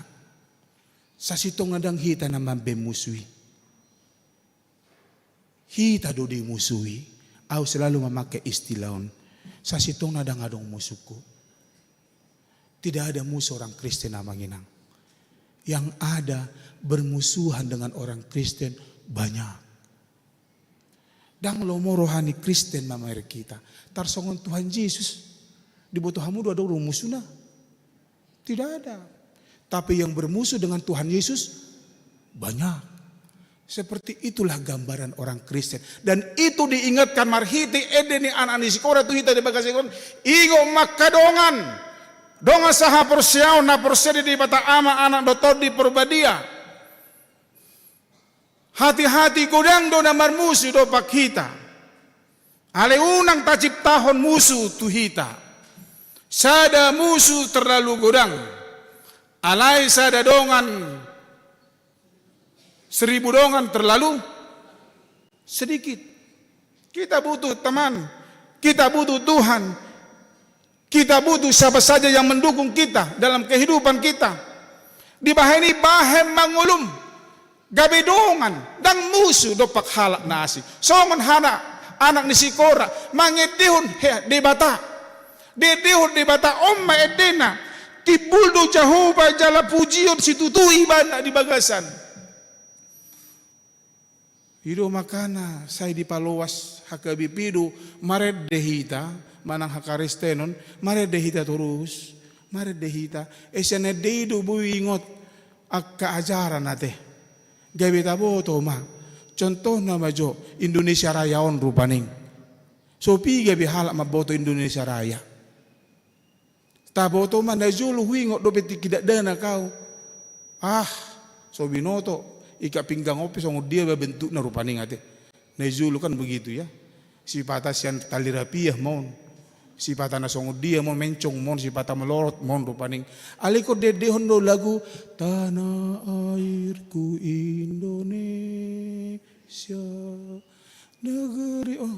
Sasintongna ndang hita na mambaen musu i. Hita do dimusui, au selalu memakai istilah on. Sasintongna ndang adong musungku. Tidak ada musuh orang Kristen amang inang. Yang ada bermusuhan dengan orang Kristen banyak. Ndang lomo roha ni Kristen mamereng hita. Tarsongon Tuhan Jesus. Diboto hamu do adong do musuna? Tidak ada. Tapi yang bermusuh dengan Tuhan Yesus banyak. Seperti itulah gambaran orang Kristen. Dan itu diingatkan marhite ende ni anak ni si Kora tu hita di bagasan on. Ingot ma angka dongan. Dongan sahaporseaon na porsea di Debata Ama, Anak dohot Tondi Porbadia. Hati-hati godang do na marmusu dompak hita. Alai unang taciptahon musu tu hita. Sada musu terlalu godang. Alai sada dongan, seribu dongan terlalu sedikit. Kita butuh teman. Kita butuh Tuhan. Kita butuh siapa saja yang mendukung kita dalam kehidupan kita. Dibahen i bahen ma ngolum gabe dongan, ndang musu dompak halak na asing. Songon hata anak ni si Kora, mangendehon he-, Debata. Diendehon Debata, on ma endena. Timbul do Jahowa jala pujion situtu ibana di bagasan. I do makana sai dipaloas H K B P do marende hita, manang hakaristenon, marende hita torus, marende hita. Ese na ende i do boi ingot angka ajaran ate. Gabe taboto ma. Contohna ma jo Indonesia Raya on rupani. So piga be halak mamboto Indonesia Raya. Taboto ma na jolo huingot dope tingki dakdanak au. Ah, so binoto, ikat pinggang on pe songon dia ba bentukna rupani ate. Na jolo kan begitu ya. Sipata sian tali rapiah ma on. Sipata na songon dia ma on, mencong ma on, sipata melorot ma on rupani. Alai ingkon diendehon do lagu Tanah Airku Indonesia. Negeri, oh,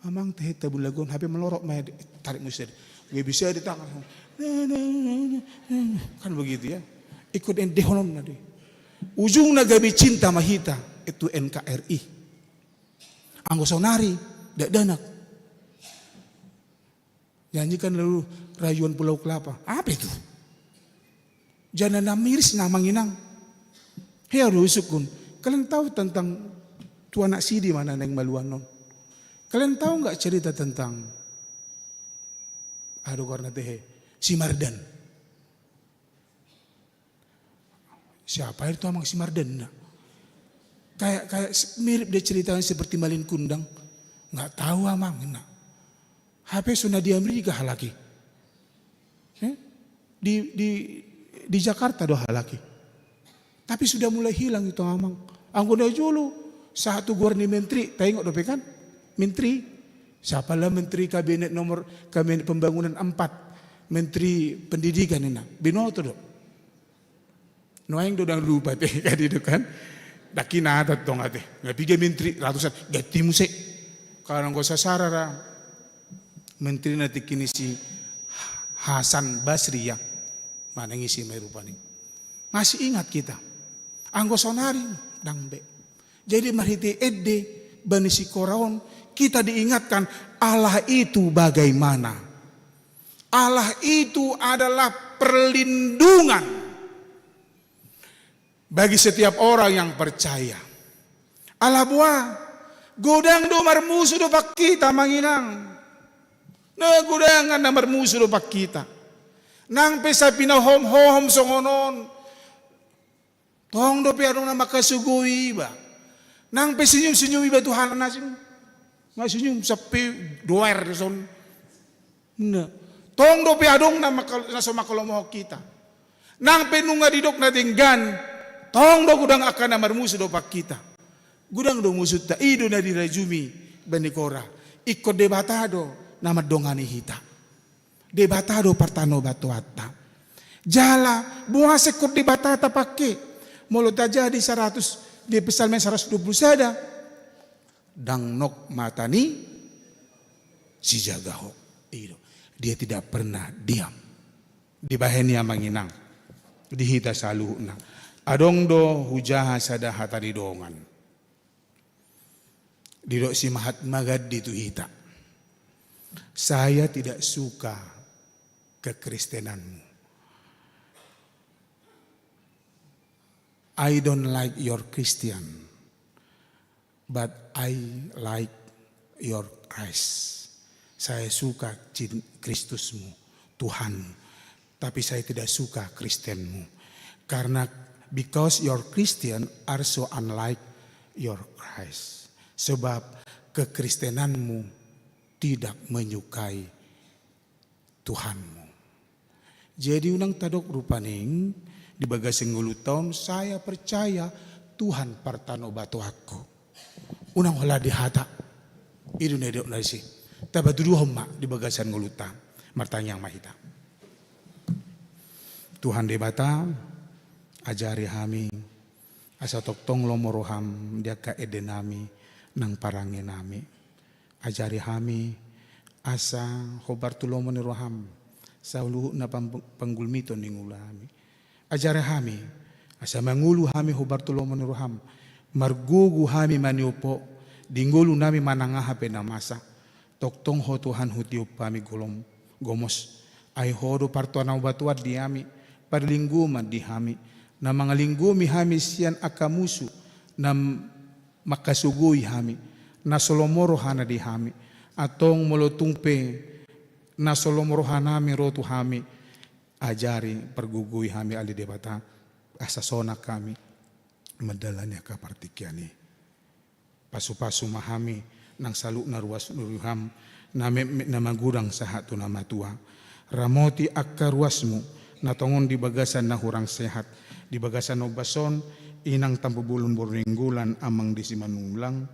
amang tehe tabu lagu on, hape melorot ma, tarik musik. Nggak bisa di tangan. Kan begitu ya. Ingkon diendehon on na di. Ujungna gabe cinta ma hita, itu N K R I. Anggo saonari, dakdanak. Nyanyikan lalu rayuan Pulau Kelapa. Apa itu? Jana na miris na amang inang. Hea do usukkon. Kalian tahu tentang tu anak sidi ma na naeng maluan on? Kalian tahu nggak cerita tentang, aduh, karena tehe, si Mardan? Siapa itu amang si Mardan na? Kayak, kayak se-, mirip dia ceritanya seperti Malin Kundang. Nggak tahu amang na. Hape so na di Amerika halak i. Eh? Di, di, di Jakarta do halak i. Tapi sudah mulai hilang itu amang. Anggo na jolo, sahat tu goar ni menteri, taingot dope kan? Menteri. Siapalah menteri kabinet nomor, kabinet pembangunan empat. Menteri pendidikan ninna. Binoto do. Nuaeng do ndang lupa te, kan itu kan. Ndang hinata tong ate. Nga piga menteri ratusan, ganti muse. Karena anggo sasara ra menteri na tingki ni si Hasan Basri ya. Manang ise ma i rupani. Masih ingat kita. Anggo saonari, ndang be. Jadi marhite ende, bani si Kora on, kita diingatkan Allah itu bagaimana. Allah itu adalah perlindungan bagi setiap orang yang percaya. Ala boha, godang do marmusu dompak hita amang inang. Na godangan na marmusu dompak hita. Nang pe sai pinahohom-hohom songon on. Tong dope adong na mangkasugoi iba. Nang pe senyum-senyum iba tu halak na senyum. Nga senyum sampe doer son. Nah. Tong dope adong na mangkal-, na so mangkalomohon hita. Nang pe nunga didok na denggan. Tong do godang angka na marmusu dompak hita. Godang do musunta, i do na dirajumi bani Kora. Ingkon Debata do na mandongani hita. Debata do partanobatoanta. Jala, boasa ingkon Debata tapangke? Molo tajaha di saratus, di Psalmen saratus dua pulu sada. Ndang nok mata ni sijaga ho. I do. Dia tidak pernah diam. Dibahen i amang inang. Di hita saluhutna. Adong do hujaha sada hata ni dongan. Didok si Mahatma Gandhi tu hita. Saya tidak suka kekristenanmu. I don't like your Christian, but I like your Christ. Saya suka cin-, Kristusmu, Tuhanmu. Tapi saya tidak suka Kristenmu. Karena because your Christian are so unlike your Christ. Sebab kekristenanmu tidak menyukai Tuhanmu. Jadi unang tadok rupani di bagasan ngolunta on, saya percaya Tuhan partanobatoanku. Unang holan dihata. I do na didok na disi. Tapatuduhon ma di bagasan ngolunta. Martangiang ma hita. Tuhan Debata, ajari hami, asa tongtong lomo roham di angka ende nami nang parange nami. Ajari hami, asa hombar tu lomo ni roham saluhutna pam-, panggulmiton ni ngolu hami. Ajari hami, asa mangolu hami hombar tu lomo ni roham, margogo hami maniop ho, di ngolu nami manang aha pe na masa. Tongtong ho Tuhan hutiop hami golom, gomos. Ai ho do partanobatoan di hami, parlinggoman di hami, na mangalinggomi hami sian angka musu, na m-, mangkasugoi hami, na so lomo rohana di hami, antong molo tung pe na so lomo rohanami ro tu hami, ajari pargogoi hami ale Debata, asa sonang hami mandalani angka partingkian i. Pasupasu ma hami nang saluhutna ruas ni roham, na metmet na magodang sahat tu na matua. Ramoti angka ruasmu, na tongon di bagasan na hurang sehat, di bagasan ombas on, inang Tampubolon boru Nainggolan, amang di Simanullang,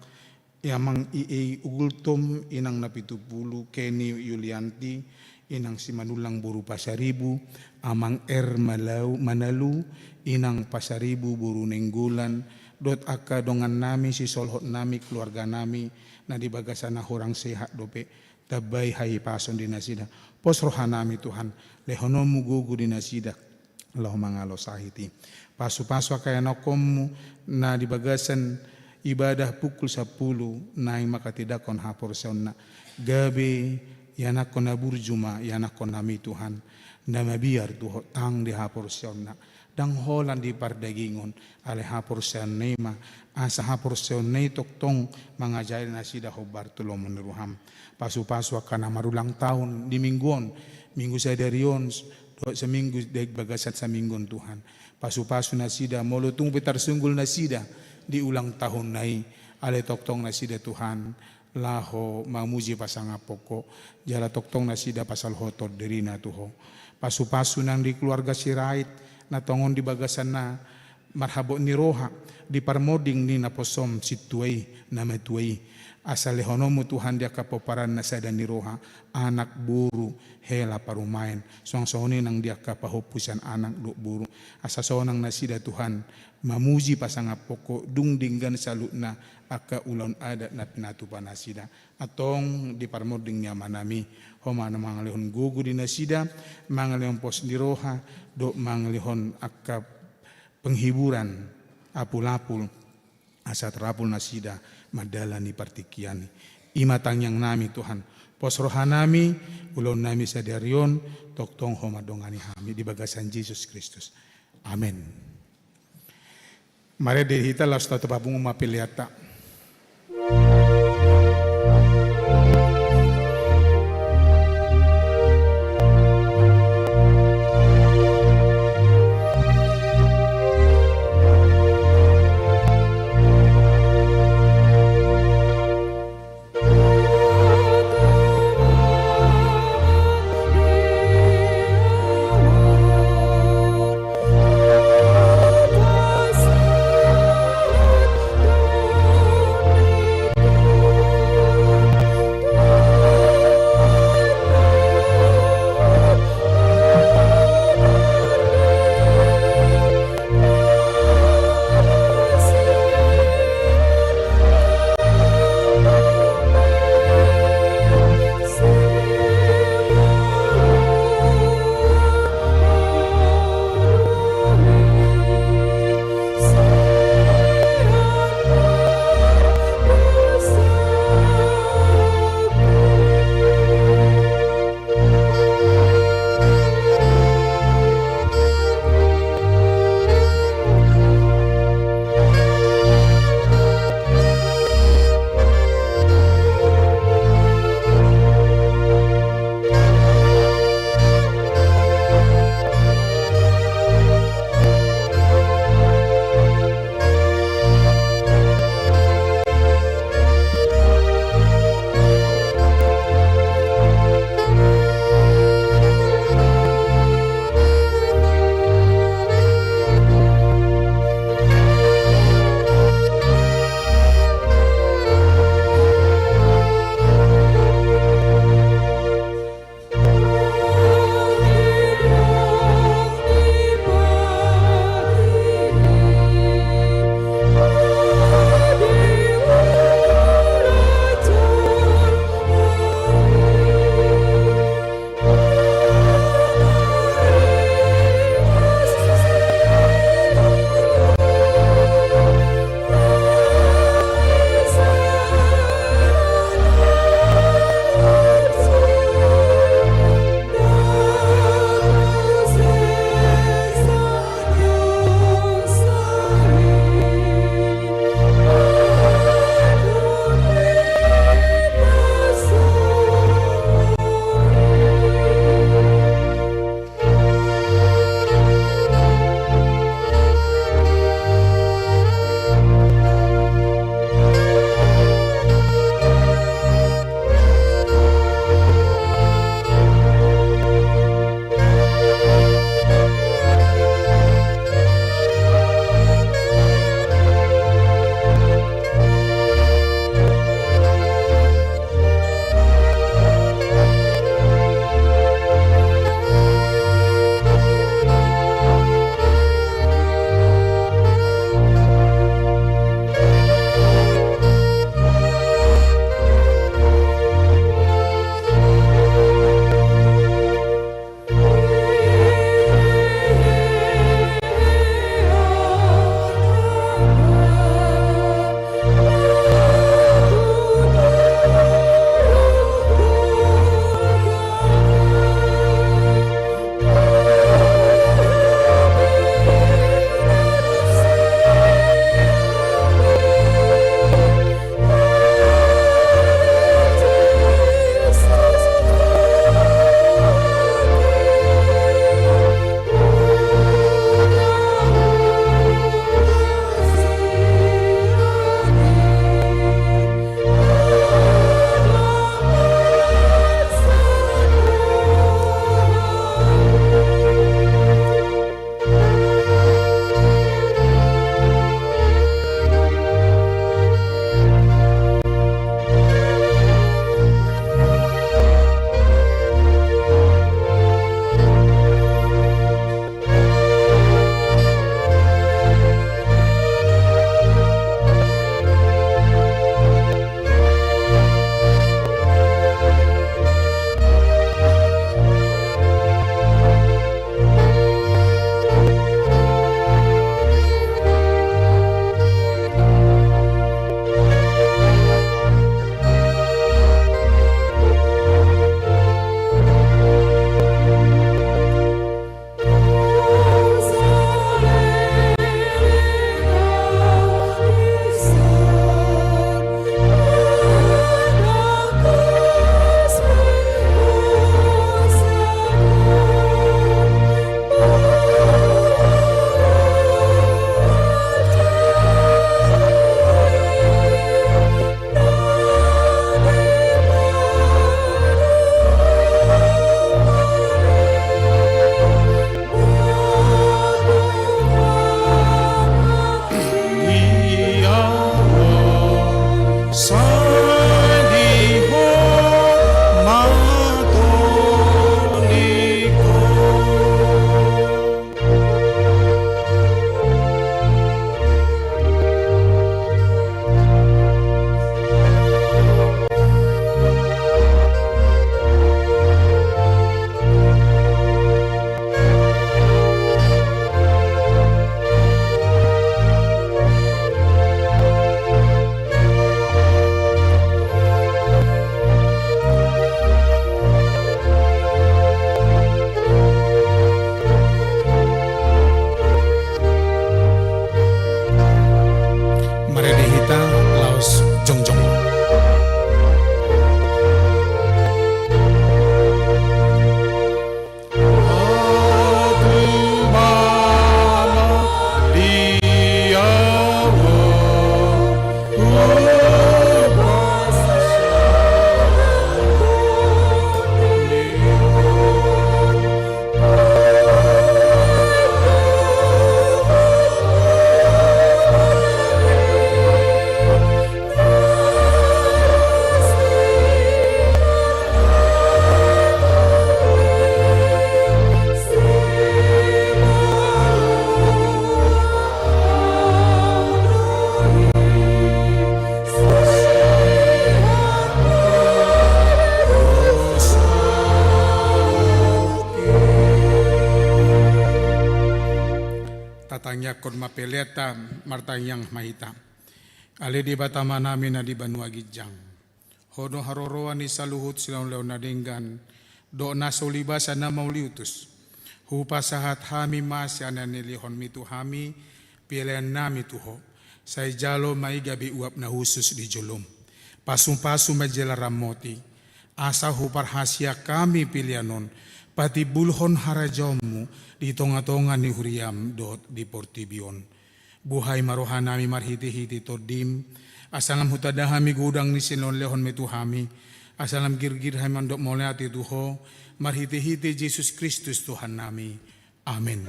amang I E I Gultom, inang Napitupulu, Keni Yulianti, inang Simanullang boru Pasaribu, amang R Malau, Manalu, inang Pasaribu boru Nainggolan, dohot angka dongannami, sisolhotnami, keluarganami, na di bagasan na hurang sehat dope, tambai hahipason di nasida. Pos rohanami Tuhan, lehononmu gogo di nasida, laho mangalo sahit i. Pasupasu angka ianakhonmu na di bagasan ibadah pukul sampulu, naeng manghatindanghon haporseaonna. Gabe ianakhon na burju ma ianakhonnami Tuhan, na mabiar tu Ho tang di haporseaonna. Ndang holan di pardagingon, alai haporseaonna i ma, asa haporseaonna i tongtong mangajari nasida hombar tu lomo ni roham. Pasupasu angka na marulang tahun di minggu on, minggu sadari on, dohot saminggu di bagasan saminggu on Tuhan. Pasupasu nasida, molo tung pe tarsunggul nasida di ulang tahunna i, alai tongtong nasida Tuhan, laho mamuji pasangaphon Ho, jala tongtong nasida pasaulhon dirina tu Ho. Pasupasu nang di keluarga Sirait, na tongon di bagasan na marhabot ni roha, di parmonding ni naposom sintua i, na matua i. Asa lehononmu Tuhan di angka pomparanna sada ni roha, anak boru, hela parumaen, suang songon i nang di angka pahompu sian anak dohot boru. Asa sonang nasida Tuhan, mamuji pasangaphon Ho, dung denggan saluhutna angka ulaon adat na pinatupa nasida. Antong di parmonding ni amanami, Ho ma na mangalehon gogo di nasida, mangalehon pos ni roha, dohot mangalehon angka penghiburan, apul-apul, asa tarapul nasida mandalani partingkian i. I ma tangiangnami Tuhan, pos rohanami, ulaonnami sadari on, tongtong Ho mandongani hami di bagasan Jesus Kristus. Amen. Marende hita laos tatupa pungu ma peleanta. Tangiangkon ma peleanta, martangiang ma hita. Ale Debata Amanami na di banua ginjang, Ho do haroroan ni saluhut silehonlehon na denggan dohot na so ulibasa na mauliutus. Hupasahat hami ma sian na nilehonmi tu hami peleannami tu Ho. Sai jalo ma i gabe uap na hushus di jolom. Pasupasu ma jala ramoti, asa huparhaseang hami pelean on patimbulhon harajaonmu di tongatonga ni huriam dohot di portibi on. Buhai ma rohanami marhitehite Tondim, asa lam hutanda hami godang ni silehonlehonmi tu hami, asa lam girgir hami mandok mauliate tu Ho, marhitehite Jesus Kristus Tuhannami. Amen.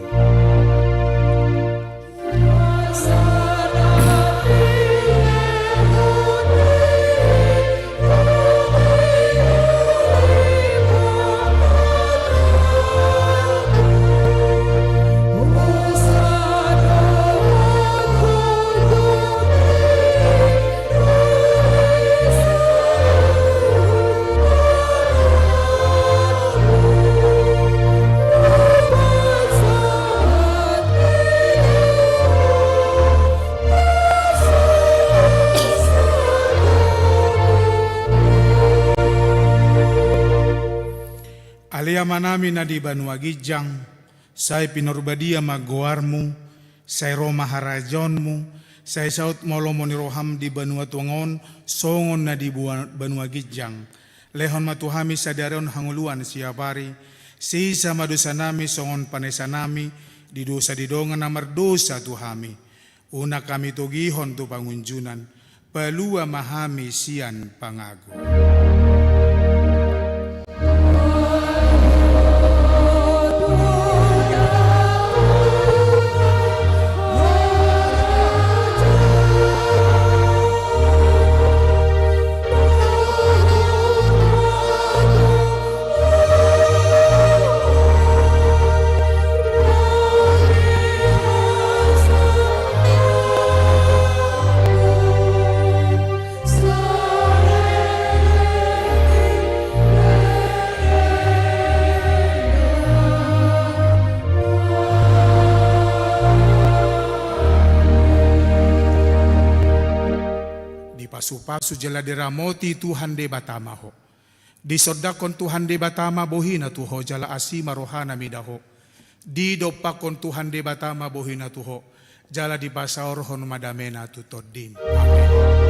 Ale Amanami na di banua ginjang, sai pinarbadia ma goarmu, sai ro ma harajaonmu, sai saut ma lomo ni roham di banua tonga on, songon na di bua-, banua ginjang. Lehon ma tu hami sadari on hangoluan siapari, sesa ma dosanami songon panesanami di dosa ni dongan na mardosa tu hami. Unang hami togihon tu pangunjunan, palua ma hami sian pangago. Dipasupasu jala diramoti Tuhan Debata ma ho. Disondangkon Tuhan Debata ma bohina tu ho jala asi ma rohana mida ho. Didompakkon Tuhan Debata ma bohina tu ho jala dipasaorhon ma damena tu tondim. Amen.